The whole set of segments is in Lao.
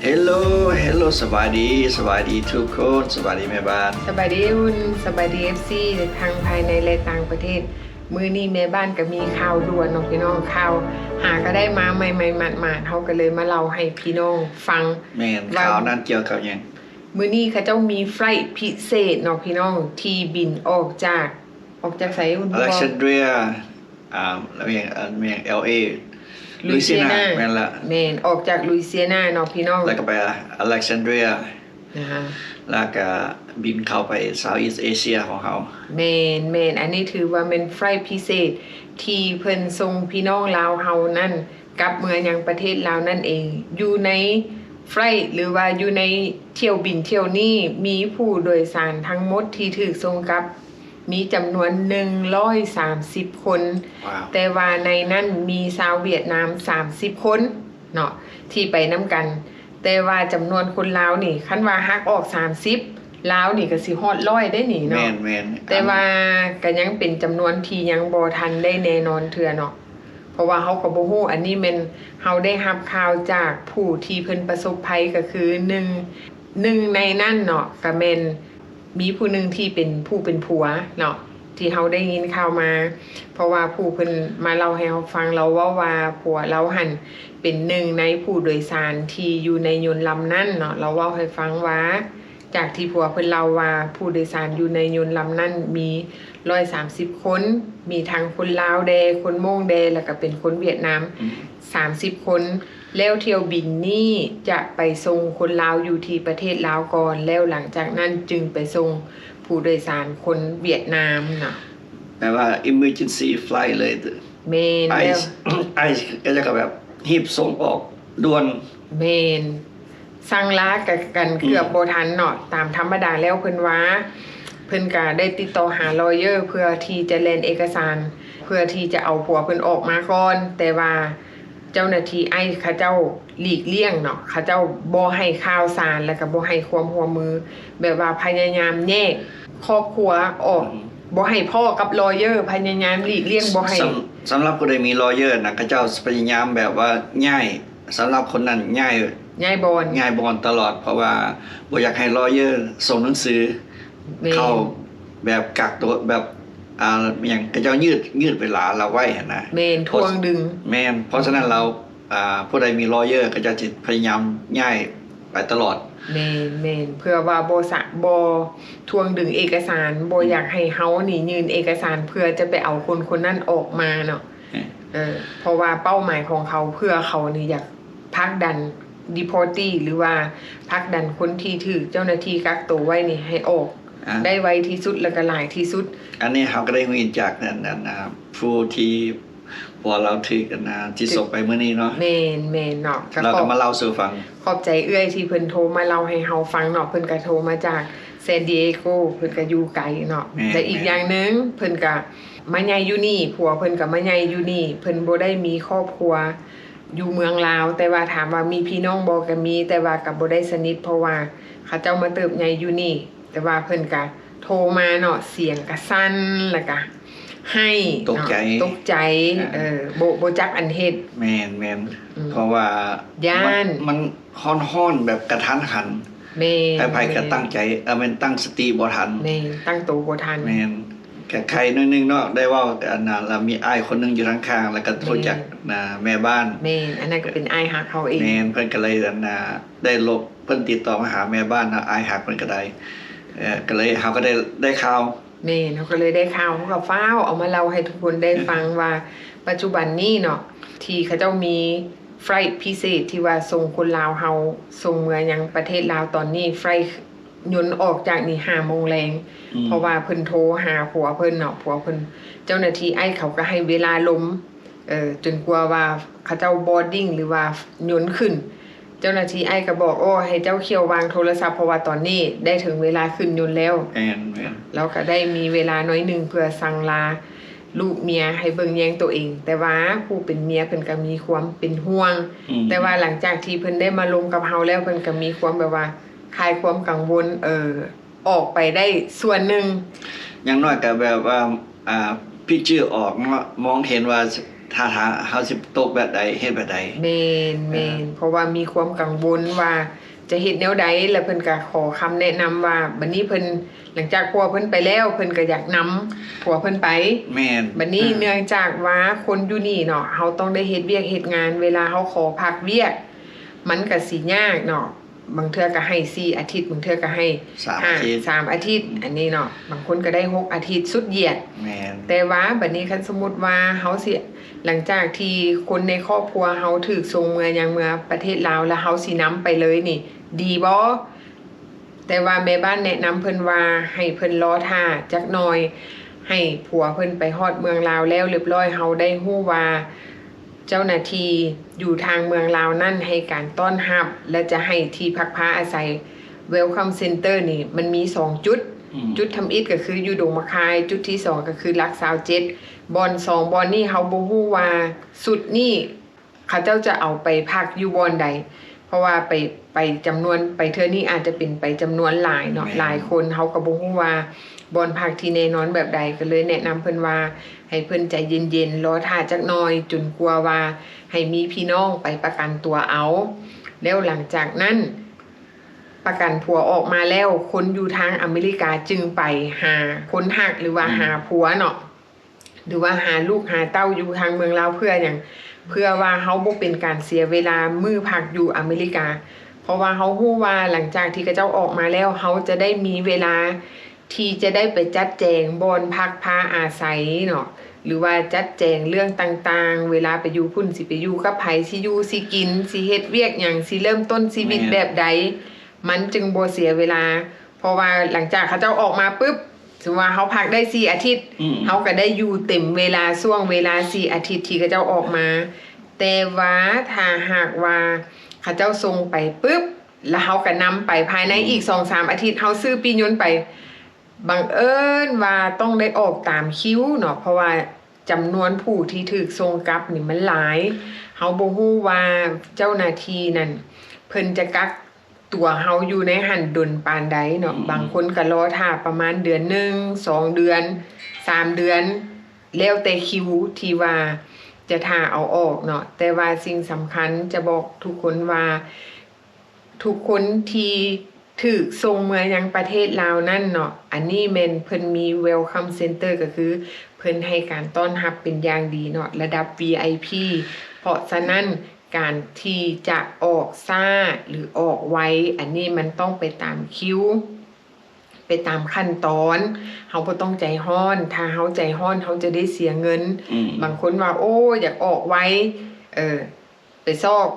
Hello Hello ສະບາຍດີ ສະບາຍດີທຸກຄົນ ສະບາຍດີແມ່ບ້ານ ສະບາຍດີອຸ່ນ ສະບາຍດີ ເອັຟຊີ ທັງພາຍໃນ ແລະ ຕ່າງປະເທດ. ມື້ນີ້ແມ່ບ້ານກໍມີຂ່າວດ່ວນເນາະພີ່ນ້ອງ ຂ່າວຫາກໍໄດ້ມາໃໝ່ໆ ໝາດໆ ເຮົາກໍເລີຍມາເລົ່າໃຫ້ພີ່ນ້ອງຟັງ. ແມ່ນ ວ່າຂ່າວນັ້ນກ່ຽວກັບຫຍັງ? ມື້ນີ້ເຂົາເຈົ້າມີໄຟລ໌ພິເສດເນາະພີ່ນ້ອງ ທີ່ບິນອອກຈາກ ອອກຈາກໃສ? ອາເລັກຊານເດຣຍ ອ່າ ແມ່ນ ແມ່ນ ແອລເອ ລຸຍເຊຍນາ Louisiana ແມ່ນລະ ແມ່ນ ອອກຈາກລຸຍເຊຍນາເນາະພີ່ນ້ອງ ແລ້ວກໍໄປອາເລັກຊານເດຣຍ ອາຮະ ແລ້ວກໍບິນເຂົ້າໄປ Southeast Asia ຂອງເຮົາ. ແມ່ນໆ ອັນນີ້ຖືວ່າແມ່ນໄຟລ໌ພິເສດທີ່ເພິ່ນສົ່ງພີ່ນ້ອງລາວເຮົານັ້ນ ກັບເມືອຍັງປະເທດລາວນັ້ນເອງ. ຢູ່ໃນໄຟລ໌ ຫຼືວ່າຢູ່ໃນຖ້ຽວບິນຖ້ຽວນີ້ ມີຜູ້ໂດຍສານທັງໝົດທີ່ຖືກສົ່ງກັບ ມີຈຳນວນໜຶ່ງຮ້ອຍສາມສິບຄົນ ວ້າວ ແຕ່ວ່າໃນນັ້ນມີຊາວຫວຽດນາມສາມສິບຄົນເນາະ ທີ່ໄປນຳກັນ. ແຕ່ວ່າຈຳນວນຄົນລາວນີ້ ຄັນວ່າຫັກອອກສາມສິບ ລາວນີ້ກໍຊິຮອດຮ້ອຍໄດ້ນີ້ເນາະ. ແມ່ນໆ ແຕ່ວ່າກໍຍັງເປັນຈຳນວນທີ່ຍັງບໍ່ທັນໄດ້ແນ່ນອນເທື່ອເນາະ ເພາະວ່າເຮົາກໍບໍ່ຮູ້. ອັນນີ້ແມ່ນເຮົາໄດ້ຮັບຂ່າວຈາກຜູ້ທີ່ເພິ່ນປະສົບໄພ ກໍຄືໜຶ່ງ ໜຶ່ງໃນນັ້ນເນາະ ກໍແມ່ນມີຜູ້ໜຶ່ງທີ່ເປັນຜູ້ເປັນຜົວເນາະ ທີ່ເຮົາໄດ້ຍິນຂ່າວມາ ເພາະວ່າຜູ້ເພິ່ນມາເລົ່າໃຫ້ເຮົາຟັງ ລາວເວົ້າວ່າຜົວລາວຫັ້ນເປັນໜຶ່ງໃນຜູ້ໂດຍສານທີ່ຢູ່ໃນຍົນລຳນັ້ນເນາະ. ລາວເວົ້າໃຫ້ຟັງວ່າ ຈາກທີ່ຜົວເພິ່ນເລົ່າວ່າ ຜູ້ໂດຍສານຢູ່ໃນຍົນລຳນັ້ນມີຮ້ອຍສາມສິບຄົນ ມີທັງຄົນລາວແດ່ ຄົນມົ້ງແດ່ ແລ້ວກໍເປັນຄົນຫວຽດນາມ ອືມ ສາມສິບຄົນ ແລ້ວຖ້ຽວບິນນີ້ຈະໄປສົ່ງຄົນລາວຢູ່ທີ່ປະເທດລາວກ່ອນ ແລ້ວຫຼັງຈາກນັ້ນຈຶ່ງໄປສົ່ງຜູ້ໂດຍສານຄົນຫວຽດນາມນະ. ແປວ່າ emergency flight ເລີຍ. ແມ່ນ ໄອ ແລ້ວ ໄອ ກໍຈະແບບຮີບສົ່ງອອກດ່ວນ. ແມ່ນ ສັ່ງລາກັນເກືອບ ອືມ ບໍ່ທັນເນາະ. ຕາມທຳມະດາແລ້ວເພິ່ນວ່າ ເພິ່ນກະໄດ້ຕິດຕໍ່ຫາ lawyer ເພື່ອທີ່ຈະແລ່ນເອກະສານ ເພື່ອທີ່ຈະເອົາຜົວເພິ່ນອອກມາກ່ອນ ແຕ່ວ່າເຈົ້າໜ້າທີ່ ICE ເຂົາເຈົ້າຫຼີກລ່ຽງເນາະ ເຂົາເຈົ້າບໍ່ໃຫ້ຂ່າວສານ ແລ້ວກະບໍ່ໃຫ້ຄວາມຮ່ວມມື ແບບວ່າພະຍາຍາມແຍກຄອບຄົວອອກ ອືມ ບໍ່ໃຫ້ພໍ້ກັບ lawyer ພະຍາຍາມຫຼີກລ່ຽງບໍ່ໃຫ້. ສຳ ສຳລັບຜູ້ໃດມີ lawyer ນະ ເຂົາເຈົ້າພະຍາຍາມແບບວ່າຍ້າຍ ສຳລັບຄົນນັ້ນຍ້າຍ ຍ້າຍບ່ອນ ຍ້າຍບ່ອນຕະຫຼອດ ເພາະວ່າບໍ່ຢາກໃຫ້ lawyer ສົ່ງໜັງສື ແມ່ນ ເຂົ້າແບບກັກຕົວ ແບບ ອ່າ ຫຍັງ ເຂົາເຈົ້າຍືດ ຍືດເວລາລາວໄວ້ຫັ້ນນະ. ແມ່ນ ຖ່ວງດຶງ. ແມ່ນ ເພາະສະນັ້ນແລ້ວ ອ່າ ຜູ້ໃດມີ lawyer ເຂົາເຈົ້າຊິພະຍາຍາມຍ້າຍໄປຕະຫຼອດ. ແມ່ນໆ ເພື່ອວ່າບໍ່ສະ ບໍ່ຖ່ວງດຶງເອກະສານ ບໍ່ ອືມ ຢາກໃຫ້ເຮົານີ້ຍື່ນເອກະສານ ເພື່ອຈະໄປເອົາຄົນຄົນນັ້ນອອກມາເນາະ. ເອີ ເພາະວ່າເປົ້າໝາຍຂອງເຂົາ ເພື່ອເຂົານີ້ຢາກຜັກດັນ deportee ຫຼືວ່າຜັກດັນຄົນທີ່ຖືກເຈົ້າໜ້າທີ່ກັກໂຕໄວ້ນີ້ໃຫ້ອອກ ອ່າ ໄດ້ໄວທີ່ສຸດ ແລ້ວກໍຫຼາຍທີ່ສຸດ. ອັນນີ້ເຮົາກໍໄດ້ຮູ້ຈາກນັ້ນ ອັນ ອ່າ ຜູ້ທີ່ຜົວລາວຖືກ ອັນ ອ່າ ທີ່ ຖືກ ສົບໄປມື້ນີ້ເນາະ. ແມ່ນໆ ເນາະ ລາວກໍມາເລົ່າສູ່ຟັງ. ຂອບໃຈເອື້ອຍທີ່ເພິ່ນໂທມາເລົ່າໃຫ້ເຮົາຟັງເນາະ. ເພິ່ນກໍໂທມາຈາກ San Diego ເພິ່ນກໍຢູ່ໄກເນາະ. ແມ່ນໆ ແລະ ອີກຢ່າງໜຶ່ງ ເພິ່ນກໍມາໃຫຍ່ຢູ່ນີ້ ຜົວເພິ່ນກໍມາໃຫຍ່ຢູ່ນີ້ ເພິ່ນບໍ່ໄດ້ມີຄອບຄົວຢູ່ເມືອງລາວ ແຕ່ວ່າຖາມວ່າມີພີ່ນ້ອງບໍ່ ກໍມີ ແຕ່ວ່າກໍບໍ່ໄດ້ສະໜິດ ເພາະວ່າເຂົາເຈົ້າມາເຕີບໃຫຍ່ຢູ່ນີ້. ແຕ່ວ່າເພິ່ນກະໂທມາເນາະ ສຽງກະສັ່ນ ແລ້ວກະໄຫ້ ຕົກໃຈ ເນາະ ຕົກໃຈ ອ່າ ເອີ ບໍ່ ບໍ່ຈັກອັນເຮັດ. ແມ່ນໆ ອືມ ເພາະວ່າຢ້ານ ມັນ ມັນຮ້ອນໆ ແບບກະທັນຫັນ. ແມ່ນ ໃຜໆ ກໍ ແມ່ນ ຕັ້ງໃຈ ເອີ ແມ່ນຕັ້ງສະຕິບໍ່ທັນ. ແມ່ນ ຕັ້ງໂຕບໍ່ທັນ. ແມ່ນ ກະໄຄໜ້ອຍໜຶ່ງເນາະ ໄດ້ເວົ້າກັນນະ ແລ້ວມີອ້າຍຄົນໜຶ່ງຢູ່ທາງຂ້າງ ແລ້ວກໍໂທຈັກ ແມ່ນ ນະ ແມ່ບ້ານ. ແມ່ນ ອັນນັ້ນກໍເປັນອ້າຍຮັກເຮົາເອງ. ແມ່ນ ເພິ່ນກໍເລີຍ ອັນນະ ໄດ້ລົບ ເພິ່ນຕິດຕໍ່ມາຫາແມ່ບ້ານເນາະ ອ້າຍຮັກເພິ່ນກໍໄດ້ ເອີ ກໍເລີຍ ເຮົາກໍໄດ້ ໄດ້ຂ່າວ. ແມ່ນ ເຮົາກໍເລີຍໄດ້ຂ່າວ ເຮົາກໍຟ້າວເອົາມາເລົ່າໃຫ້ທຸກຄົນໄດ້ຟັງວ່າ ປັດຈຸບັນນີ້ເນາະ ທີ່ເຂົາເຈົ້າມີໄຟລ໌ພິເສດທີ່ວ່າສົ່ງຄົນລາວເຮົາ ສົ່ງເມືອຍັງປະເທດລາວ ຕອນນີ້ໄຟລ໌ຍົນອອກຈາກນີ້ຫ້າໂມງແລງ ອືມ ເພາະວ່າເພິ່ນໂທຫາຜົວເພິ່ນເນາະ ຜົວເພິ່ນ ເຈົ້າໜ້າທີ່ໄອເຂົາກໍໃຫ້ເວລາລົມ ເອີ ຈົນກວ່າວ່າເຂົາເຈົ້າ boarding ຫຼືວ່າຍົນຂຶ້ນ ເຈົ້າໜ້າທີ່ໄອກໍບອກ ໂອ້ ໃຫ້ເຈົ້າຂ້ຽວວາງໂທລະສັບ ເພາະວ່າຕອນນີ້ໄດ້ເຖິງເວລາຂຶ້ນຍົນແລ້ວ. ແມ່ນໆ ລາວກໍໄດ້ມີເວລາໜ້ອຍໜຶ່ງເພື່ອສັ່ງລາລູກເມຍໃຫ້ເບິ່ງແຍງໂຕເອງ ແຕ່ວ່າຜູ້ເປັນເມຍເພິ່ນກໍມີຄວາມເປັນຫ່ວງ ອືມ ແຕ່ວ່າຫຼັງຈາກທີ່ເພິ່ນໄດ້ມາລົມກັບເຮົາແລ້ວ ເພິ່ນກໍມີຄວາມແບບວ່າຄາຍຄວາມກັງວົນ ເອີ ອອກໄປໄດ້ສ່ວນໜຶ່ງ. ຢ່າງໜ້ອຍກໍແບບວ່າ ອ່າ picture ອອກເນາະ ມອງເຫັນວ່າ ຖ້າ ຖ້າເຮົາຊິຕົກແບບໃດ ເຮັດແບບໃດ. ແມ່ນ ເອີ ແມ່ນ ເພາະວ່າມີຄວາມກັງວົນວ່າຈະເຮັດແນວໃດ ແລ້ວເພິ່ນກໍຂໍຄຳແນະນຳວ່າ ບັດນີ້ເພິ່ນ ຫຼັງຈາກຜົວເພິ່ນໄປແລ້ວ ເພິ່ນກໍຢາກນຳຜົວເພິ່ນໄປ. ແມ່ນ ບັດນີ້ ອ່າ ເນື່ອງຈາກວ່າຄົນຢູ່ນີ້ເນາະ ເຮົາຕ້ອງໄດ້ເຮັດວຽກເຮັດງານ ເວລາເຮົາຂໍພັກວຽກ ມັນກໍຊິຍາກເນາະ. ບາງເທື່ອກໍໃຫ້ສີ່ອາທິດ ບາງເທື່ອກໍໃຫ້ ສາມອາທິດ ສາມອາທິດ ອັນນີ້ເນາະ ບາງຄົນກໍໄດ້ຫົກອາທິດສຸດຢຽດ. ແມ່ນ ແຕ່ວ່າບັດນີ້ຄັນສົມມຸດວ່າເຮົາຊິ ຫຼັງຈາກທີ່ຄົນໃນຄອບຄົວເຮົາຖືກສົ່ງເມືອຫຍັງເມືອປະເທດລາວ ແລ້ວເຮົາຊິນຳໄປເລີຍນີ້ ດີບໍ່? ແຕ່ວ່າແມ່ບ້ານແນະນຳເພິ່ນວ່າ ໃຫ້ເພິ່ນລໍຖ້າຈັກໜ່ອຍ ໃຫ້ຜົວເພິ່ນໄປຮອດເມືອງລາວແລ້ວຮຽບຮ້ອຍ ເຮົາໄດ້ຮູ້ວ່າ ເຈົ້າໜ້າທີ່ຢູ່ທາງເມືອງລາວນັ້ນໃຫ້ການຕ້ອນຮັບ ແລະ ຈະໃຫ້ທີ່ພັກພາອາໄສ Welcome Center ນີ້ມັນມີສອງຈຸດ. ອືມ ຈຸດທຳອິດກໍຄືຢູ່ດົງໝາກຄາຍ ຈຸດທີສອງກໍຄືຫຼັກຊາວເຈັດ. ບ່ອນສອງບ່ອນນີ້ເຮົາບໍ່ຮູ້ວ່າຊຸດນີ້ເຂົາເຈົ້າຈະເອົາໄປພັກຢູ່ບ່ອນໃດ ເພາະວ່າໄປ ໄປຈຳນວນ ໄປເທື່ອນີ້ອາດຈະເປັນໄປຈຳນວນຫຼາຍເນາະ ແມ່ນ ຫຼາຍຄົນ ເຮົາກໍບໍ່ຮູ້ວ່າບ່ອນພັກທີ່ແນ່ນອນແບບໃດ ກໍເລີຍແນະນຳເພິ່ນວ່າ ໃຫ້ເພິ່ນໃຈເຢັນໆ ລໍຖ້າຈັກໜ່ອຍ ຈົນກວ່າວ່າໃຫ້ມີພີ່ນ້ອງໄປປະກັນຕົວເອົາ ແລ້ວຫຼັງຈາກນັ້ນປະກັນຜົວອອກມາແລ້ວ ຄົນຢູ່ທາງອາເມລິກາຈຶ່ງໄປຫາຄົນຮັກ ຫຼືວ່າ ອືມ ຫາຜົວເນາະ ຫຼືວ່າຫາລູກຫາເຕົ້າຢູ່ທາງເມືອງລາວ ເພື່ອຫຍັງ? ເພື່ອວ່າເຮົາບໍ່ເປັນການເສຍເວລາມື້ພັກຢູ່ອາເມລິກາ ເພາະວ່າເຮົາຮູ້ວ່າຫຼັງຈາກທີ່ເຂົາເຈົ້າອອກມາແລ້ວ ເຮົາຈະໄດ້ມີເວລາ ທີ່ຈະໄດ້ໄປຈັດແຈງບ່ອນພັກພາອາໄສເນາະ ຫຼືວ່າຈັດແຈງເລື່ອງຕ່າງໆ ເວລາໄປຢູ່ພຸ້ນຊິໄປຢູ່ກັບໃຜ ຊິຢູ່ ຊິກິນ ຊິເຮັດວຽກຫຍັງ ຊິເລີ່ມຕົ້ນຊີວິດ ແມ່ນ ແບບໃດ ມັນຈຶ່ງບໍ່ເສຍເວລາ. ເພາະວ່າຫຼັງຈາກເຂົາເຈົ້າອອກມາປຶບ ສົມມຸດວ່າເຮົາພັກໄດ້ສີ່ອາທິດ ອືມ ເຮົາກໍໄດ້ຢູ່ເຕັມເວລາ ຊ່ວງເວລາສີ່ອາທິດທີ່ເຂົາເຈົ້າອອກມາ. ແຕ່ວ່າຖ້າຫາກວ່າເຂົາເຈົ້າສົ່ງໄປປຶບ ແລ້ວເຮົາກໍນຳໄປ ພາຍໃນ ອືມ ອີກສອງສາມອາທິດ ເຮົາຊື້ປີ້ຍົນໄປ ບັງເອີນວ່າຕ້ອງໄດ້ອອກຕາມຄິວເນາະ ເພາະວ່າຈຳນວນຜູ້ທີ່ຖືກສົ່ງກັບນີ້ມັນຫຼາຍ ເຮົາບໍ່ຮູ້ວ່າເຈົ້າໜ້າທີ່ນັ້ນເພິ່ນຈະກັກຕົວເຮົາຢູ່ໃນຫັ້ນດົນປານໃດເນາະ. ອືມ ບາງຄົນກໍລໍຖ້າປະມານເດືອນໜຶ່ງ ສອງເດືອນ ສາມເດືອນ ແລ້ວແຕ່ຄິວທີ່ວ່າຈະຖ້າເອົາອອກເນາະ. ແຕ່ວ່າສິ່ງສຳຄັນຈະບອກທຸກຄົນວ່າ ທຸກຄົນທີ່ຖືກສົ່ງເມືອຍັງປະເທດລາວນັ້ນເນາະ ອັນນີ້ແມ່ນເພິ່ນມີ Welcome Center ກໍຄືເພິ່ນໃຫ້ການຕ້ອນຮັບເປັນຢ່າງດີເນາະ ລະດັບ ວີໄອພີ. ເພາະສະນັ້ນ ການທີ່ຈະອອກຊ້າ ຫຼື ອອກໄວ ອັນນີ້ມັນຕ້ອງໄປຕາມຄິວ ໄປຕາມຂັ້ນຕອນ. ເຮົາບໍ່ຕ້ອງໃຈຮ້ອນ ຖ້າເຮົາໃຈຮ້ອນ ເຮົາຈະໄດ້ເສຍເງິນ. ອືມ ບາງຄົນວ່າ ໂອ້ ຢາກອອກໄວ ເອີ ໄປຊອກ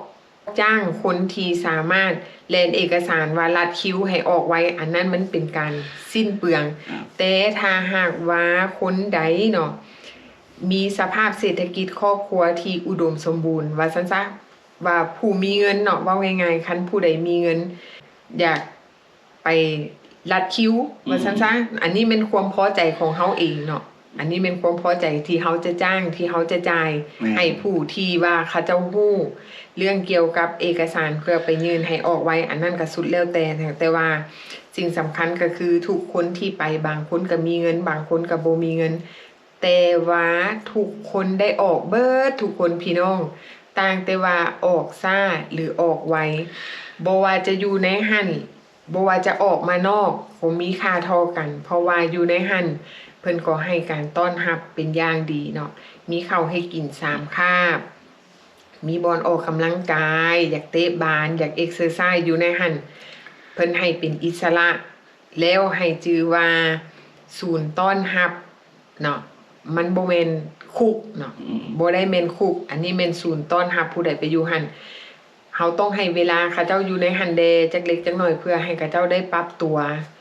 ຈ້າງຄົນທີ່ສາມາດແລ່ນເອກະສານວ່າລັດຄິວໃຫ້ອອກໄວ ອັນນັ້ນມັນເປັນການສິ້ນເປືອງ. ແຕ່ຖ້າຫາກວ່າຄົນໃດເນາະ ມີສະພາບເສດຖະກິດຄອບຄົວທີ່ອຸດົມສົມບູນ ວ່າຊັ້ນຊະ ວ່າຜູ້ມີເງິນເນາະ ເວົ້າງ່າຍໆ ຄັນຜູ້ໃດມີເງິນ ຢາກ ໄປລັດຄິວ ອືມ ວ່າຊັ້ນຊະ. ອັນນີ້ແມ່ນຄວາມພໍໃຈຂອງເຮົາເອງເນາະ ອັນນີ້ແມ່ນຄວາມພໍໃຈທີ່ເຮົາຈະຈ້າງ ທີ່ເຮົາຈະຈ່າຍ ແມ່ນ ໃຫ້ຜູ້ທີ່ວ່າເຂົາເຈົ້າຮູ້ເລື່ອງກ່ຽວກັບເອກະສານເພື່ອໄປຍື່ນໃຫ້ອອກໄວ ອັນນັ້ນກໍສຸດແລ້ວແຕ່. ແຕ່ວ່າສິ່ງສຳຄັນກໍຄືທຸກຄົນທີ່ໄປ ບາງຄົນກໍມີເງິນ ບາງຄົນກໍບໍ່ມີເງິນ ແຕ່ວ່າທຸກຄົນໄດ້ອອກເບີດທຸກຄົນພີ່ນ້ອງ ຕ່າງແຕ່ວ່າອອກຊ້າ ຫຼື ອອກໄວ. ບໍ່ວ່າຈະຢູ່ໃນຫັ້ນ ບໍ່ວ່າຈະອອກມານອກ ກໍມີຄ່າທໍ່ກັນ ເພາະວ່າຢູ່ໃນຫັ້ນເພິ່ນກໍໃຫ້ການຕ້ອນຮັບເປັນຢ່າງດີເນາະ ມີເຂົ້າໃຫ້ກິນສາມຄາບ ມີບ່ອນອອກກຳລັງກາຍ ຢາກເຕະບານ ຢາກເອັກເຊີຊາຍ ຢູ່ໃນຫັ້ນເພິ່ນໃຫ້ເປັນອິດສະຫຼະ ແລ້ວໃຫ້ຈື່ວ່າສູນຕ້ອນຮັບເນາະ ມັນບໍ່ແມ່ນຄຸກເນາະ ອືມ ບໍ່ໄດ້ແມ່ນຄຸກ ອັນນີ້ແມ່ນສູນຕ້ອນຮັບຜູ້ໃດໄປຢູ່ຫັ້ນ. ເຮົາຕ້ອງໃຫ້ເວລາເຂົາເຈົ້າຢູ່ໃນຫັ້ນແດ່ຈັກເລັກຈັກໜ້ອຍ ເພື່ອໃຫ້ເຂົາເຈົ້າໄດ້ປັບຕົວ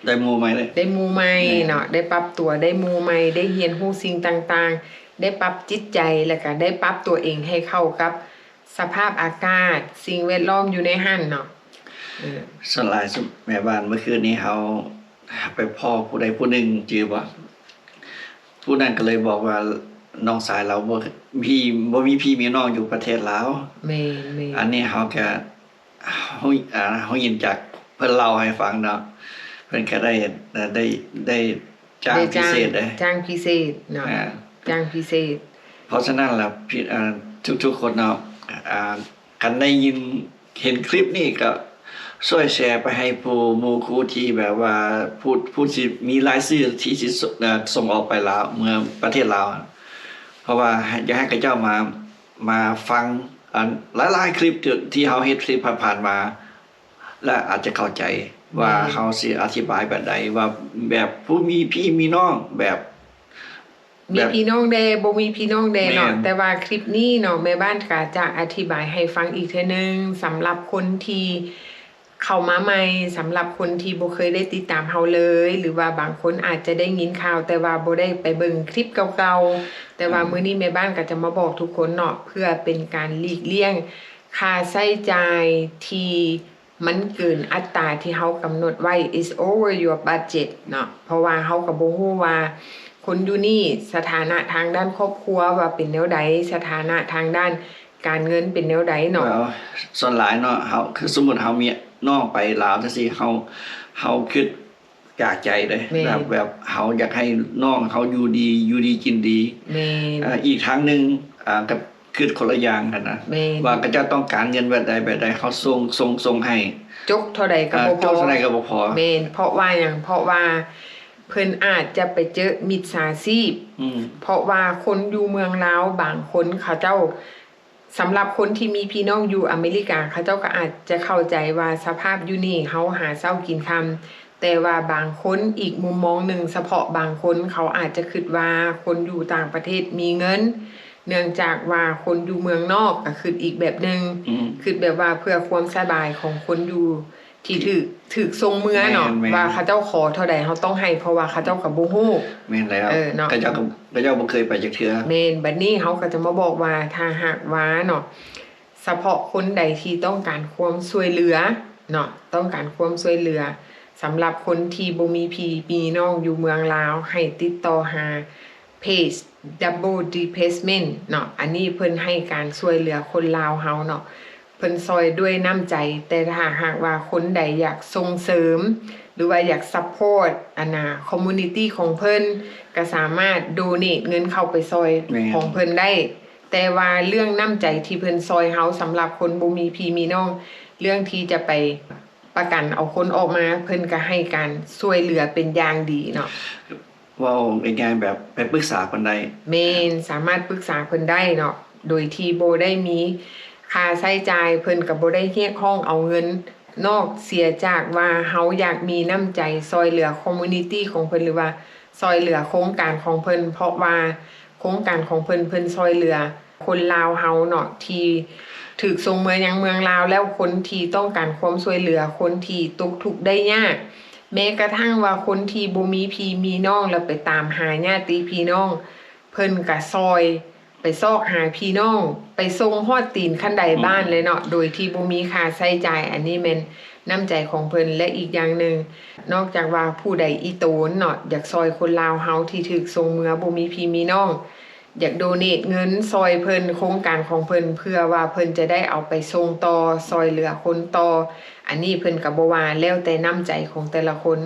ໄດ້ໝູ່ໃໝ່ເລີຍ ໄດ້ໝູ່ໃໝ່ເນາະ ແມ່ນ ໄດ້ປັບຕົວ ໄດ້ໝູ່ໃໝ່ ໄດ້ຮຽນຮູ້ສິ່ງຕ່າງໆ ໄດ້ປັບຈິດໃຈ ແລ້ວກະໄດ້ປັບຕົວເອງໃຫ້ເຂົ້າກັບສະພາບອາກາດ ສິ່ງແວດລ້ອມຢູ່ໃນຫັ້ນເນາະ. ເອີ ສ່ວນຫຼາຍ ແມ່ບ້ານ ເມື່ອຄືນນີ້ເຮົາໄປພໍ້ຜູ້ໃດຜູ້ໜຶ່ງ ຈື່ບໍ່? ຜູ້ນັ້ນກໍເລີຍບອກວ່າ ນ້ອງຊາຍລາວບໍ່ມີ ບໍ່ມີພີ່ມີນ້ອງຢູ່ປະເທດລາວ. ແມ່ນໆ ອັນນີ້ເຮົາກະ ເຮົາ ອ່າ ເຮົາຍິນຈາກເພິ່ນເລົ່າໃຫ້ຟັງເນາະ ເພິ່ນກະໄດ້ ໄດ້ ໄດ້ຈ້າງພິເສດເດ້ ຈ້າງພິເສດເນາະ ອ່າ ຈ້າງພິເສດ. ເພາະສະນັ້ນລະ ພີ່ ເອີ ທຸກໆຄົນເນາະ ອ່າ ຄັນໄດ້ຍິນເຫັນຄລິບນີ້ ກໍຊ່ວຍແຊໄປໃຫ້ຜູ້ໝູ່ຄູ່ທີ່ແບບວ່າ ຜູ້ ຜູ້ທີ່ມີລາຍຊື່ທີ່ຊິ ເອີ ສົ່ງອອກໄປລາວ ເມືອປະເທດລາວ ເພາະວ່າຢາກໃຫ້ເຂົາເຈົ້າມາ ມາຟັງ ອັນ ຫຼາຍໆຄລິບທີ່ ທີ່ເຮົາເຮັດຄລິບຜ່ານໆມາ ແລະ ອາດຈະເຂົ້າໃຈວ່າ ແມ່ນ ເຮົາຊິອະທິບາຍແບບໃດ ວ່າແບບຜູ້ມີພີ່ມີນ້ອງ ແບບ ມີ ແບບ ພີ່ນ້ອງແດ່ ບໍ່ມີພີ່ນ້ອງແດ່ເນາະ ແມ່ນ ແຕ່ວ່າຄລິບນີ້ເນາະ ແມ່ບ້ານກະຈະອະທິບາຍໃຫ້ຟັງອີກເທື່ອໜຶ່ງ ສຳລັບຄົນທີ່ເຂົ້າມາໃໝ່ ສຳລັບຄົນທີ່ບໍ່ເຄີຍໄດ້ຕິດຕາມເຮົາເລີຍ ຫຼືວ່າບາງຄົນອາດຈະໄດ້ຍິນຂ່າວ ແຕ່ວ່າບໍ່ໄດ້ໄປເບິ່ງຄລິບເກົ່າໆ ແຕ່ວ່າ ອືມ ມື້ນີ້ແມ່ບ້ານກໍຈະມາບອກທຸກຄົນເນາະ ເພື່ອເປັນການຫຼີກລ່ຽງຄ່າໃຊ້ຈ່າຍທີ່ ມັນເກີນອັດຕາທີ່ເຮົາກຳນົດໄວ້ it's over your budget ເນາະ ເພາະວ່າເຮົາກໍບໍ່ຮູ້ວ່າຄົນຢູ່ນີ້ສະຖານະທາງດ້ານຄອບຄົວວ່າເປັນແນວໃດ ສະຖານະທາງດ້ານການເງິນເປັນແນວໃດເນາະ. ແລ້ວສ່ວນຫຼາຍເນາະ ເຮົາ ຄືສົມມຸດເຮົາມີນ້ອງໄປລາວຈັ່ງຊີ້ ເຮົາ ເຮົາຄິດຈາກໃຈເດ້ ແມ່ນ ແບບ ແບບເຮົາຢາກໃຫ້ນ້ອງເຮົາຢູ່ດີ ຢູ່ດີກິນດີ ແມ່ນ ເອີ ອີກທາງໜຶ່ງ ອ່າ ກໍ ຄິດຄົນລະຢ່າງຫັ້ນນະ ແມ່ນ ວ່າເຂົາເຈົ້າຕ້ອງການເງິນແບບໃດ ແບບໃດ ເຮົາສົ່ງ ສົ່ງ ສົ່ງໃຫ້ ຈົກເທົ່າໃດກໍ ເອີ ບໍ່ພໍ ຈົກເທົ່າໃດກໍບໍ່ພໍ ແມ່ນ ເພາະວ່າຫຍັງ ເພາະວ່າເພິ່ນອາດຈະໄປເຈີມິດສາຊີບ ອືມ ເພາະວ່າຄົນຢູ່ເມືອງລາວບາງຄົນເຂົາເຈົ້າ ສຳລັບຄົນທີ່ມີພີ່ນ້ອງຢູ່ອາເມລິກາ ເຂົາເຈົ້າກໍອາດຈະເຂົ້າໃຈວ່າສະພາບຢູ່ນີ້ເຮົາຫາເຊົ້າກິນຄ່ຳ ແຕ່ວ່າບາງຄົນ ອີກມຸມມອງໜຶ່ງ ສະເພາະບາງຄົນ ເຂົາອາດຈະຄິດວ່າຄົນຢູ່ຕ່າງປະເທດມີເງິນ ເນື່ອງຈາກວ່າຄົນຢູ່ເມືອງນອກກໍຄິດອີກແບບໜຶ່ງ ອືມ ຄິດແບບວ່າເພື່ອຄວາມສະບາຍຂອງຄົນຢູ່ທີ່ຖືກ ຖືກສົ່ງເມືອເນາະ ແມ່ນໆ ວ່າເຂົາເຈົ້າຂໍເທົ່າໃດເຮົາຕ້ອງໃຫ້ ເພາະວ່າເຂົາເຈົ້າກໍບໍ່ຮູ້ ແມ່ນແລ້ວ ເອີ ເນາະ ເຂົາເຈົ້າກໍ ເຂົາເຈົ້າບໍ່ເຄີຍໄປຈັກເທື່ອ ແມ່ນ ບັດນີ້ເຮົາກໍຈະມາບອກວ່າ ຖ້າຫາກວ່າເນາະ ສະເພາະຄົນໃດທີ່ຕ້ອງການຄວາມຊ່ວຍເຫຼືອເນາະ ຕ້ອງການຄວາມຊ່ວຍເຫຼືອ ສຳລັບຄົນທີ່ບໍ່ມີພີ່ມີນ້ອງຢູ່ເມືອງລາວ ໃຫ້ຕິດຕໍ່ຫາເພຈ Double Displacement ເນາະ ອັນນີ້ເພິ່ນໃຫ້ການຊ່ວຍເຫຼືອຄົນລາວເຮົາເນາະ ເພິ່ນຊ່ອຍດ້ວຍນ້ຳໃຈ ແຕ່ຖ້າຫາກວ່າຄົນໃດຢາກສົ່ງເສີມ ຫຼືວ່າຢາກ support ອັນນ່າ community ຂອງເພິ່ນ ກໍສາມາດ donate ເງິນເຂົ້າໄປຊ່ອຍ ແມ່ນ ຂອງເພິ່ນໄດ້ ແຕ່ວ່າເລື່ອງນ້ຳໃຈທີ່ເພິ່ນຊ່ອຍເຮົາ ສຳລັບຄົນບໍ່ມີພີ່ມີນ້ອງ ເລື່ອງທີ່ຈະໄປປະກັນເອົາຄົນອອກມາ ເພິ່ນກໍໃຫ້ການຊ່ວຍເຫຼືອເປັນຢ່າງດີເນາະ. ເວົ້າງ່າຍໆ ແບບໄປປຶກສາເພິ່ນໄດ້. ແມ່ນ, ສາມາດປຶກສາເພິ່ນໄດ້ເນາະ ໂດຍທີ່ບໍ່ໄດ້ມີຄ່າໃຊ້ຈ່າຍ, ເພິ່ນກໍບໍ່ໄດ້ຮຽກຮ້ອງເອົາເງິນ ນອກເສຍຈາກວ່າເຮົາຢາກມີນ້ຳໃຈຊ່ອຍເຫຼືອຄອມມູນິຕີຂອງເພິ່ນ ຫຼືວ່າຊ່ອຍເຫຼືອໂຄງການຂອງເພິ່ນ, ເພາະວ່າໂຄງການຂອງເພິ່ນ ເພິ່ນຊ່ອຍເຫຼືອຄົນລາວເຮົາເນາະ ທີ່ຖືກສົ່ງເມືອຍັງເມືອງລາວ ແລ້ວຄົນທີ່ຕ້ອງການຄວາມຊ່ວຍເຫຼືອ, ຄົນທີ່ຕົກທຸກໄດ້ຍາກ, ແມ້ກະທັ່ງວ່າຄົນທີ່ບໍ່ມີພີ່ມີນ້ອງ ແລ້ວໄປຕາມຫາຍາດຕິພີ່ນ້ອງ ເພິ່ນກະຊ່ອຍ ໄປຊອກຫາພີ່ນ້ອງ ໄປສົ່ງຮອດຕີນຄັນໄດບ້ານເລີຍເນາະ ໂດຍທີ່ບໍ່ມີຄ່າໃຊ້ຈ່າຍ. ອັນນີ້ແມ່ນນ້ຳໃຈຂອງເພິ່ນ ແລະ ອີກຢ່າງໜຶ່ງ ນອກຈາກວ່າຜູ້ໃດອີ່ໂຕນເນາະ ຢາກຊ່ອຍຄົນລາວເຮົາທີ່ຖືກສົ່ງເມືອບໍ່ມີພີ່ມີນ້ອງ ຢາກໂດເນດເງິນຊ່ອຍເພິ່ນ ໂຄງການຂອງເພິ່ນ ເພື່ອວ່າເພິ່ນຈະໄດ້ເອົາໄປສົ່ງຕໍ່ ຊ່ອຍເຫຼືອຄົນຕໍ່ ອັນນີ້ເພິ່ນກະບໍ່ວ່າ ແລ້ວແຕ່ນ້ຳໃຈຂອງແຕ່ລະຄົນ.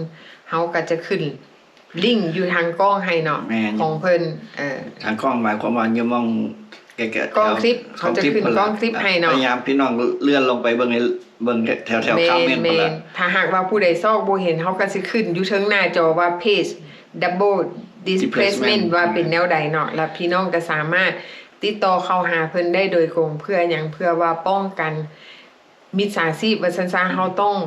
ເຮົາກະຈະຂຶ້ນ ລິ້ງຢູ່ທາງກ້ອງໃຫ້ເນາະ ແມ່ນ ຂອງເພິ່ນ ເອີ ທາງກ້ອງໝາຍຄວາມວ່າຢູ່ໝ່ອງໃກ້ໆ ກ້ອງຄລິບ ເຮົາຈະຂຶ້ນກ້ອງຄລິບໃຫ້ເນາະ ພະຍາຍາມພີ່ນ້ອງເລື່ອນລົງໄປເບິ່ງໃນ ເບິ່ງແຖວໆຄອມເມັນພຸ້ນລະ. ຖ້າຫາກວ່າຜູ້ໃດຊອກບໍ່ເຫັນ ເຮົາກະຊິຂຶ້ນຢູ່ເທິງໜ້າຈໍວ່າເພຈ Double Displacement ວ່າເປັນແນວໃດເນາະ ແລ້ວພີ່ນ້ອງກະສາມາດຕິດຕໍ່ເຂົ້າຫາເພິ່ນໄດ້ໂດຍກົງ. ເພື່ອຫຍັງ? ເພື່ອວ່າປ້ອງກັນ ມິດສາຊີບວ່າຊັ້ນຊະ ເຮົາຕ້ອງ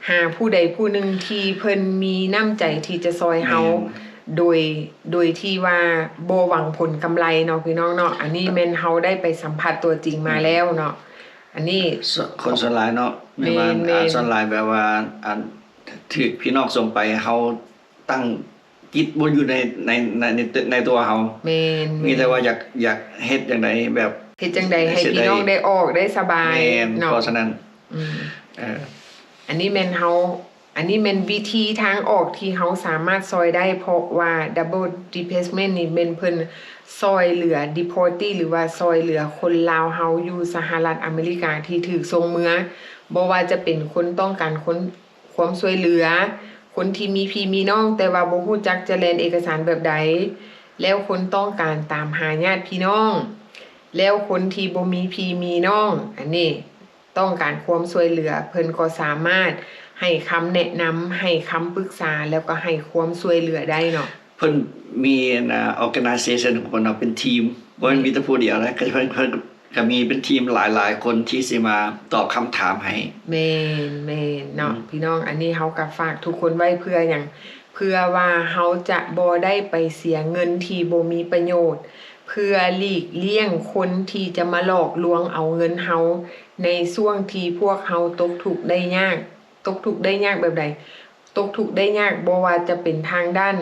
ຫາຜູ້ໃດຜູ້ໜຶ່ງທີ່ເພິ່ນມີນ້ຳໃຈທີ່ຈະຊ່ອຍເຮົາ ແມ່ນ ໂດຍ ໂດຍທີ່ວ່າບໍ່ຫວັງຜົນກຳໄລເນາະ ພີ່ນ້ອງເນາະ. ອັນນີ້ແມ່ນເຮົາໄດ້ໄປສຳຜັດຕົວຈິງມາແລ້ວເນາະ ອັນນີ້ ຄົນສ່ວນຫຼາຍເນາະ ແມ່ນວ່າ ແມ່ນ ອ່າ ສ່ວນຫຼາຍແບບວ່າ ອັນ ຖືກພີ່ນ້ອງສົ່ງໄປ ເຮົາຕັ້ງ ຈິດບໍ່ຢູ່ໃນ ໃນ ໃນ ໃນ ໃນຕົວເຮົາ ແມ່ນ ມີແຕ່ວ່າຢາກ ຢາກເຮັດຈັ່ງໃດ ແບບເຮັດຈັ່ງໃດໃຫ້ພີ່ນ້ອງໄດ້ອອກໄດ້ສະບາຍ ແມ່ນ ເນາະ ເພາະສະນັ້ນ ອືມ ເອີ ອັນນີ້ແມ່ນເຮົາ ອັນນີ້ແມ່ນວິທີທາງອອກທີ່ເຮົາສາມາດຊ່ອຍໄດ້ ເພາະວ່າ Double Displacement ນີ້ແມ່ນເພິ່ນຊ່ອຍເຫຼືອ deportee ຫຼືວ່າຊ່ອຍເຫຼືອຄົນລາວເຮົາຢູ່ສະຫະລັດອາເມລິກາທີ່ຖືກສົ່ງເມືອ ບໍ່ວ່າຈະເປັນຄົນຕ້ອງການຄົນ ຄວາມຊ່ວຍເຫຼືອ ຄົນທີ່ມີພີ່ມີນ້ອງ ແຕ່ວ່າບໍ່ຮູ້ຈັກຈະແລ່ນເອກະສານແບບໃດ ແລ້ວຄົນຕ້ອງການຕາມຫາຍາດພີ່ນ້ອງ ແລ້ວຄົນທີ່ບໍ່ມີພີ່ມີນ້ອງ ອັນນີ້ ຕ້ອງການຄວາມຊ່ວຍເຫຼືອ ເພິ່ນກໍສາມາດໃຫ້ຄຳແນະນຳ ໃຫ້ຄຳປຶກສາ ແລ້ວກໍໃຫ້ຄວາມຊ່ວຍເຫຼືອໄດ້ເນາະ. ເພິ່ນມີອັນນ່າ organization ຂອງເພິ່ນເນາະ ເປັນທີມ ບໍ່ແມ່ນມີແຕ່ຜູ້ດຽວນະ ກໍເພິ່ນ ເພິ່ນກໍມີເປັນທີມຫຼາຍໆຄົນທີ່ຊິມາຕອບຄຳຖາມໃຫ້. ແມ່ນ ແມ່ນເນາະ ອືມ ພີ່ນ້ອງ ອັນນີ້ເຮົາກໍຝາກທຸກຄົນໄວ້ເພື່ອຫຍັງ? ເພື່ອວ່າເຮົາຈະບໍ່ໄດ້ໄປເສຍເງິນທີ່ບໍ່ມີປະໂຫຍດ ເພື່ອຫຼີກລ່ຽງຄົນທີ່ຈະມາຫຼອກລວງເອົາເງິນເຮົາ ໃນຊ່ວງທີ່ພວກເຮົາຕົກທຸກໄດ້ຍາກ. ຕົກທຸກໄດ້ຍາກແບບໃດ? ຕົກທຸກໄດ້ຍາກບໍ່ວ່າຈະເປັນທາງດ້ານ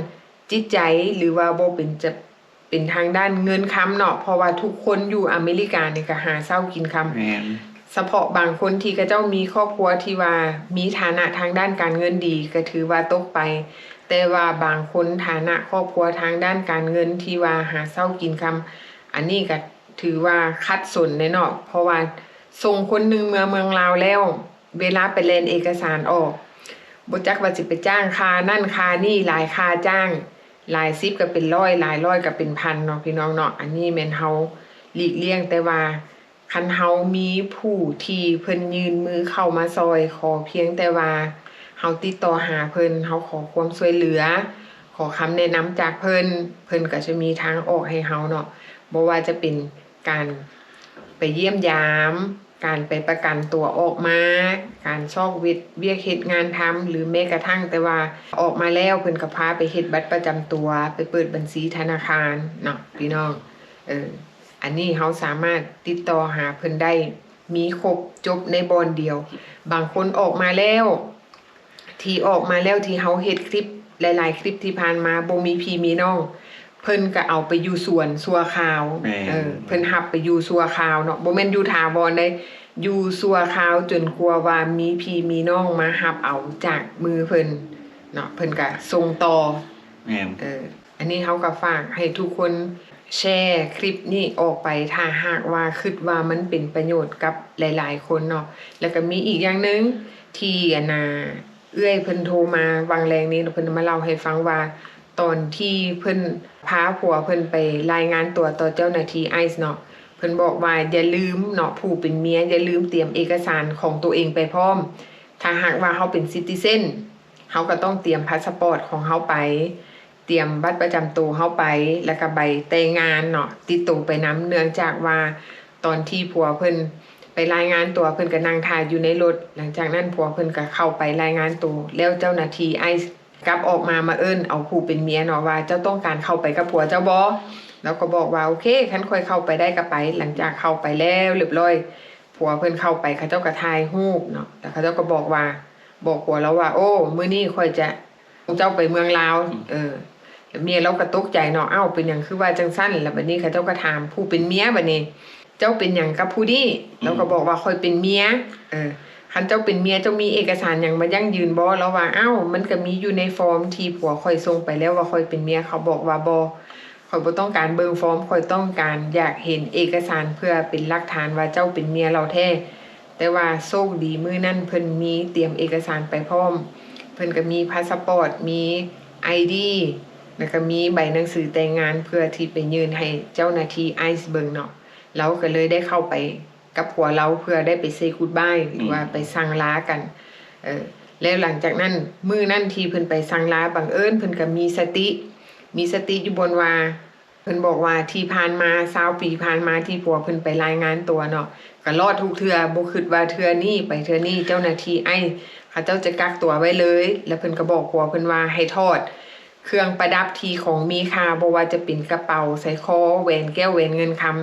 ຈິດໃຈ ຫຼືວ່າບໍ່ເປັນ ຈະເປັນທາງດ້ານເງິນຄຳເນາະ ເພາະວ່າທຸກຄົນຢູ່ອາເມລິການີ້ກໍຫາເຊົ້າກິນຄ່ຳ. ແມ່ນ. ສະເພາະບາງຄົນທີ່ເຂົາເຈົ້າມີຄອບຄົວທີ່ວ່າມີຖານະທາງດ້ານການເງິນດີ ກໍຖືວ່າຕົກໄປ, ແຕ່ວ່າບາງຄົນຖານະຄອບຄົວທາງດ້ານການເງິນທີ່ວ່າຫາເຊົ້າກິນຄ່ຳ ອັນນີ້ກໍຖືວ່າຂັດສົນແດ່ເນາະ ເພາະວ່າສົ່ງຄົນໜຶ່ງເມືອເມືອງລາວແລ້ວ ເວລາໄປແລ່ນເອກະສານອອກ ບໍ່ຈັກວ່າຊິໄປຈ້າງຄ່ານັ້ນຄ່ານີ້ ຫຼາຍຄ່າຈ້າງ ຫຼາຍສິບກໍເປັນຮ້ອຍ ຫຼາຍຮ້ອຍກໍເປັນພັນເນາະ ພີ່ນ້ອງເນາະ. ອັນນີ້ແມ່ນເຮົາຫຼີກລ່ຽງ ແຕ່ວ່າຄັນເຮົາມີຜູ້ທີ່ເພິ່ນຍື່ນມືເຂົ້າມາຊ່ອຍ ຂໍພຽງແຕ່ວ່າເຮົາຕິດຕໍ່ຫາເພິ່ນ ເຮົາຂໍຄວາມຊ່ວຍເຫຼືອ ຂໍຄຳແນະນຳຈາກເພິ່ນ ເພິ່ນກໍຈະມີທາງອອກໃຫ້ເຮົາເນາະ ບໍ່ວ່າຈະເປັນການໄປຢ້ຽມຢາມ ການໄປປະກັນຕົວອອກມາ, ການຊອກເຮັດວຽກເຮັດງານທຳ ຫຼືແມ້ກະທັ່ງແຕ່ວ່າອອກມາແລ້ວ ເພິ່ນກໍພາໄປເຮັດບັດປະຈຳຕົວ, ໄປເປີດບັນຊີທະນາຄານເນາະ ພີ່ນ້ອງ. ເອີ ອັນນີ້ເຮົາສາມາດຕິດຕໍ່ຫາເພິ່ນໄດ້ ມີຄົບຈົບໃນບ່ອນດຽວ. ບາງຄົນອອກມາແລ້ວ ທີ່ອອກມາແລ້ວ ທີ່ເຮົາເຮັດຄລິບຫຼາຍໆຄລິບທີ່ຜ່ານມາ ບໍ່ມີພີ່ມີນ້ອງ ເພິ່ນກໍເອົາໄປຢູ່ສວນຊົ່ວຄາວ. ແມ່ນ. ເອີ ເພິ່ນຮັບໄປຢູ່ຊົ່ວຄາວເນາະ ບໍ່ແມ່ນຢູ່ຖາວອນເດ້ ຢູ່ຊົ່ວຄາວຈົນກວ່າວ່າມີພີ່ມີນ້ອງມາຮັບເອົາຈາກມືເພິ່ນເນາະ ເພິ່ນກໍສົ່ງຕໍ່. ແມ່ນ. ເອີ ອັນນີ້ເຮົາກໍຝາກໃຫ້ທຸກຄົນແຊຄລິບນີ້ອອກໄປ ຖ້າຫາກວ່າຄິດວ່າມັນເປັນປະໂຫຍດກັບຫຼາຍໆຄົນເນາະ. ແລ້ວກໍມີອີກຢ່າງໜຶ່ງທີ່ ອັນນ່າ ເອື້ອຍເພິ່ນໂທມາຫວ່າງແລງນີ້ ເພິ່ນມາເລົ່າໃຫ້ຟັງວ່າ ຕອນທີ່ເພິ່ນພາຜົວເພິ່ນໄປລາຍງານຕົວຕໍ່ເຈົ້າໜ້າທີ່ໄອສ໌ເນາະ ເພິ່ນບອກວ່າ ຢ່າລືມເນາະ ຜູ້ເປັນເມຍຢ່າລືມຕຽມເອກະສານຂອງໂຕເອງໄປພ້ອມ. ຖ້າຫາກວ່າເຮົາເປັນຊິຕິເຊັນ ເຮົາກໍຕ້ອງຕຽມພາສະປອດຂອງເຮົາໄປ ຕຽມບັດປະຈຳໂຕເຮົາໄປ ແລ້ວກໍໃບແຕ່ງງານເນາະ ຕິດໂຕໄປນຳ. ເນື່ອງຈາກວ່າຕອນທີ່ຜົວເພິ່ນໄປລາຍງານຕົວ ເພິ່ນກໍນັ່ງຖ້າຢູ່ໃນລົດ. ຫຼັງຈາກນັ້ນຜົວເພິ່ນກໍເຂົ້າໄປລາຍງານໂຕ ແລ້ວເຈົ້າໜ້າທີ່ໄອສ໌ກັບອອກມາ ມາເອີ້ນເອົາຜູ້ເປັນເມຍເນາະ ວ່າ ເຈົ້າຕ້ອງການເຂົ້າໄປກັບຜົວເຈົ້າບໍ່? ລາວກໍບອກວ່າ ໂອເຄ ຄັນຂ້ອຍເຂົ້າໄປໄດ້ກໍໄປ. ຫຼັງຈາກເຂົ້າໄປແລ້ວລຽບລ້ອຍ ຜົວເພິ່ນເຂົ້າໄປ ເຂົາເຈົ້າກໍຖ່າຍຮູບເນາະ ແລ້ວເຂົາເຈົ້າກໍບອກວ່າ ບອກຜົວລາວວ່າ ໂອ້ ມື້ນີ້ຂ້ອຍຈະສົ່ງເຈົ້າໄປເມືອງລາວ. ອືມ ເອີ ແລ້ວເມຍລາວກໍຕົກໃຈເນາະ ອ້າວ ເປັນຫຍັງຄືວ່າຈັ່ງຊັ້ນ? ແລ້ວບັດນີ້ເຂົາເຈົ້າກໍຖາມຜູ້ເປັນເມຍ ບັດນີ້ ເຈົ້າເປັນຫຍັງກັບຜູ້ນີ້? ອືມ ລາວກໍບອກວ່າ ຂ້ອຍເປັນເມຍ. ເອີ ຄັນເຈົ້າເປັນເມຍ ເຈົ້າມີເອກະສານຫຍັງມາຢັ້ງຢືນບໍ່? ລາວວ່າ ອ້າວ ມັນກໍມີຢູ່ໃນຟອມທີ່ຜົວຂ້ອຍສົ່ງໄປແລ້ວວ່າຂ້ອຍເປັນເມຍ. ເຂົາບອກວ່າ ບໍ່ ຂ້ອຍບໍ່ຕ້ອງການເບິ່ງຟອມ ຂ້ອຍຕ້ອງການຢາກເຫັນເອກະສານເພື່ອເປັນຫຼັກຖານວ່າເຈົ້າເປັນເມຍລາວແທ້. ແຕ່ວ່າໂຊກດີມື້ນັ້ນເພິ່ນມີຕຽມເອກະສານໄປພ້ອມ ເພິ່ນກໍມີພາສະປອດ ມີໄອດີ ແລ້ວກໍມີໃບໜັງສືແຕ່ງງານ ເພື່ອທີ່ໄປຍື່ນໃຫ້ເຈົ້າໜ້າທີ່ໄອສ໌ເບິ່ງເນາະ. ລາວກໍເລີຍໄດ້ເຂົ້າໄປກັບຜົວລາວ ເພື່ອໄດ້ໄປເຊກຸດບາຍ ຫຼືວ່າໄປສັ່ງລາກັນ. ເອີ ແລ້ວຫຼັງຈາກນັ້ນ ມື້ນັ້ນທີ່ເພິ່ນໄປສັ່ງລາ ບັງເອີນເພິ່ນກໍມີສະຕິ ມີສະຕິຢູ່ບ່ອນວ່າ ເພິ່ນບອກວ່າທີ່ຜ່ານມາ ຊາວປີຜ່ານມາທີ່ຜົວເພິ່ນໄປລາຍງານຕົວເນາະ ກໍລອດທຸກເທື່ອ ບໍ່ຄິດວ່າເທື່ອນີ້ໄປເທື່ອນີ້ ເຈົ້າໜ້າທີ່ໄອສ໌ເຂົາເຈົ້າຈະກັກຕົວໄວ້ເລີຍ. ແລ້ວເພິ່ນກໍບອກຜົວເພິ່ນວ່າໃຫ້ຖອດເຄື່ອງປະດັບທີ່ຂອງມີຄ່າ ບໍ່ວ່າຈະເປັນກະເປົາ, ສາຍຄໍ, ແຫວນແກ້ວ, ແຫວນເງິນຄຳ.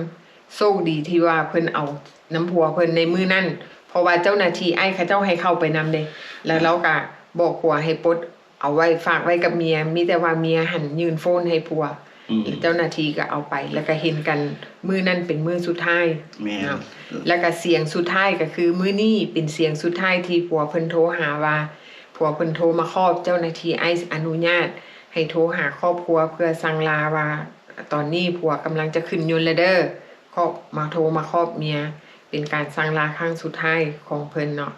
ໂຊກດີທີ່ວ່າເພິ່ນເອົານຳຜົວເພິ່ນໃນມື້ນັ້ນ ເພາະວ່າເຈົ້າໜ້າທີ່ໄອສ໌ເຂົາເຈົ້າໃຫ້ເຂົ້າໄປນຳເດ້. ແລ້ວລາວກໍບອກຜົວໃຫ້ປົດ ເອົາໄວ້ ຝາກໄວ້ກັບເມຍ ມີແຕ່ວ່າເມຍຫັ້ນຍື່ນໂຟນໃຫ້ຜົວ ອືມ ເຈົ້າໜ້າທີ່ກໍເອົາໄປ ແລ້ວກໍເຫັນກັນມື້ນັ້ນເປັນມື້ສຸດທ້າຍ. ແມ່ນ ເນາະ ແລ້ວກໍສຽງສຸດທ້າຍກໍຄືມື້ນີ້ເປັນສຽງສຸດທ້າຍທີ່ຜົວເພິ່ນໂທຫາວ່າ ຜົວເພິ່ນໂທມາຂອບເຈົ້າໜ້າທີ່ໄອສ໌ອະນຸຍາດໃຫ້ໂທຫາຄອບຄົວເພື່ອສັ່ງລາວ່າ ຕອນນີ້ຜົວກຳລັງຈະຂຶ້ນຍົນແລ້ວເດີ້ ຂອບ ມາໂທມາຂອບເມຍ ເປັນການສັ່ງລາຄັ້ງສຸດທ້າຍຂອງເພິ່ນເນາະ.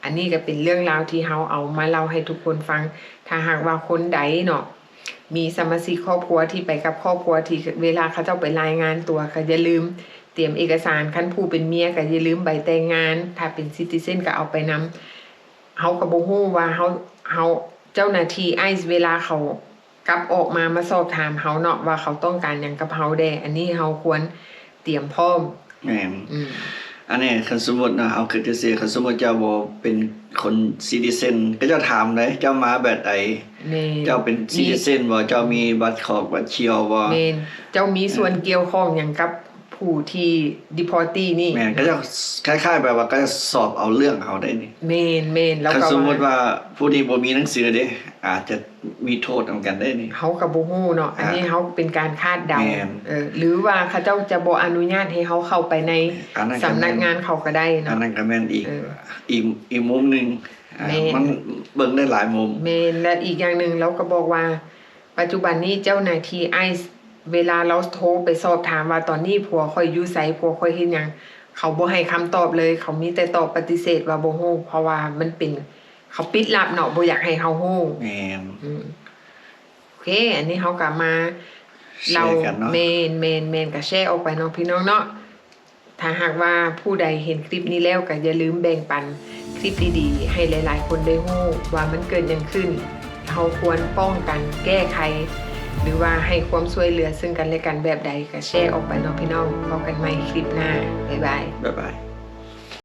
ອັນນີ້ກໍເປັນເລື່ອງລາວທີ່ເຮົາເອົາມາເລົ່າໃຫ້ທຸກຄົນຟັງ. ຖ້າຫາກວ່າຄົນໃດເນາະ ມີສະມາຊິກຄອບຄົວທີ່ໄປກັບຄອບຄົວ ທີ່ເວລາເຂົາເຈົ້າໄປລາຍງານຕົວ ກໍຢ່າລືມຕຽມເອກະສານ. ຄັນຜູ້ເປັນເມຍກໍຢ່າລືມໃບແຕ່ງງານ, ຖ້າເປັນຊິຕິເຊັນກໍເອົາໄປນຳ. ເຮົາກໍບໍ່ຮູ້ວ່າເຮົາ ເຮົາ ເຈົ້າໜ້າທີ່ໄອສ໌ ເວລາເຂົາກັບອອກມາ ມາສອບຖາມເຮົາເນາະ ວ່າເຂົາຕ້ອງການຫຍັງກັບເຮົາແດ່. ອັນນີ້ເຮົາຄວນຕຽມພ້ອມ. ແມ່ນ. ອືມ ອັນນີ້ຄັນສົມມຸດເນາະ ເຮົາຄິດຈັ່ງຊີ້ ຄັນສົມມຸດເຈົ້າບໍ່ເປັນຄົນຊິຕິເຊັນ ເຂົາເຈົ້າຖາມເດ້ ເຈົ້າມາແບບໃດ? ແມ່ນ. ເຈົ້າເປັນ ມີ ຊິຕິເຊັນບໍ່? ເຈົ້າມີບັດຂອບບັດຂຽວບໍ່? ແມ່ນ. ເຈົ້າມີສ່ວນ ເອີ ກ່ຽວຂ້ອງຫຍັງກັບຜູ້ທີ່ ດີພອດຕີ້ ນີ້? ແມ່ນ. ເຂົາເຈົ້າຄ້າຍໆແບບວ່າເຂົາເຈົ້າສອບເອົາເລື່ອງເຮົາໄດ້ນີ້. ແມ່ນໆ. ແລ້ວກໍ ຄັນສົມມຸດວ່າຜູ້ນີ້ບໍ່ມີໜັງສືເດ້ ອາດຈະ ມີໂທດນຳກັນເດ້ນີ້. ເຮົາກໍບໍ່ຮູ້ເນາະ ອັນນີ້ ອ່າ ເຮົາເປັນການຄາດເດົາ. ແມ່ນ. ເອີ ຫຼືວ່າເຂົາເຈົ້າຈະບໍ່ອະນຸຍາດໃຫ້ເຮົາເຂົ້າໄປໃນ ອັນນັ້ນກໍ ສຳນັກງານເຂົາກໍໄດ້ເນາະ. ອັນນັ້ນກໍແມ່ນອີກ ເອີ ອີກ ອີກມຸມໜຶ່ງ. ອ່າ ແມ່ນ. ມັນເບິ່ງໄດ້ຫຼາຍມຸມ. ແມ່ນ. ແລະ ອີກຢ່າງໜຶ່ງ ລາວກໍບອກວ່າ ປັດຈຸບັນນີ້ເຈົ້າໜ້າທີ່ໄອສ໌ ເວລາລາວໂທໄປສອບຖາມວ່າ ຕອນນີ້ຜົວຂ້ອຍຢູ່ໃສ ຜົວຂ້ອຍເຮັດຫຍັງ ເຂົາບໍ່ໃຫ້ຄຳຕອບເລີຍ. ເຂົາມີແຕ່ຕອບປະຕິເສດວ່າບໍ່ຮູ້ ເພາະວ່າມັນເປັນ ເຂົາປິດລັບເນາະ ບໍ່ຢາກໃຫ້ເຮົາຮູ້. ແມ່ນ. ອືມ ໂອເຄ ອັນນີ້ເຮົາກໍມາເລົ່າ ແຊກັນເນາະ. ແມ່ນໆໆ ກໍແຊອອກໄປເນາະ ພີ່ນ້ອງເນາະ. ຖ້າຫາກວ່າຜູ້ໃດເຫັນຄລິບນີ້ແລ້ວ ກໍຢ່າລືມແບ່ງປັນຄລິບດີໆ ໃຫ້ຫຼາຍໆຄົນໄດ້ຮູ້ວ່າມັນເກີດຫຍັງຂຶ້ນ, ເຮົາຄວນປ້ອງກັນ ແກ້ໄຂ ຫຼືວ່າໃຫ້ຄວາມຊ່ວຍເຫຼືອເຊິ່ງກັນແລະກັນແບບໃດ ກໍແຊອອກໄປເນາະ ພີ່ນ້ອງ. ພໍ້ກັນໃໝ່ຄລິບໜ້າ. ບາຍບາຍ. ບາຍບາຍ.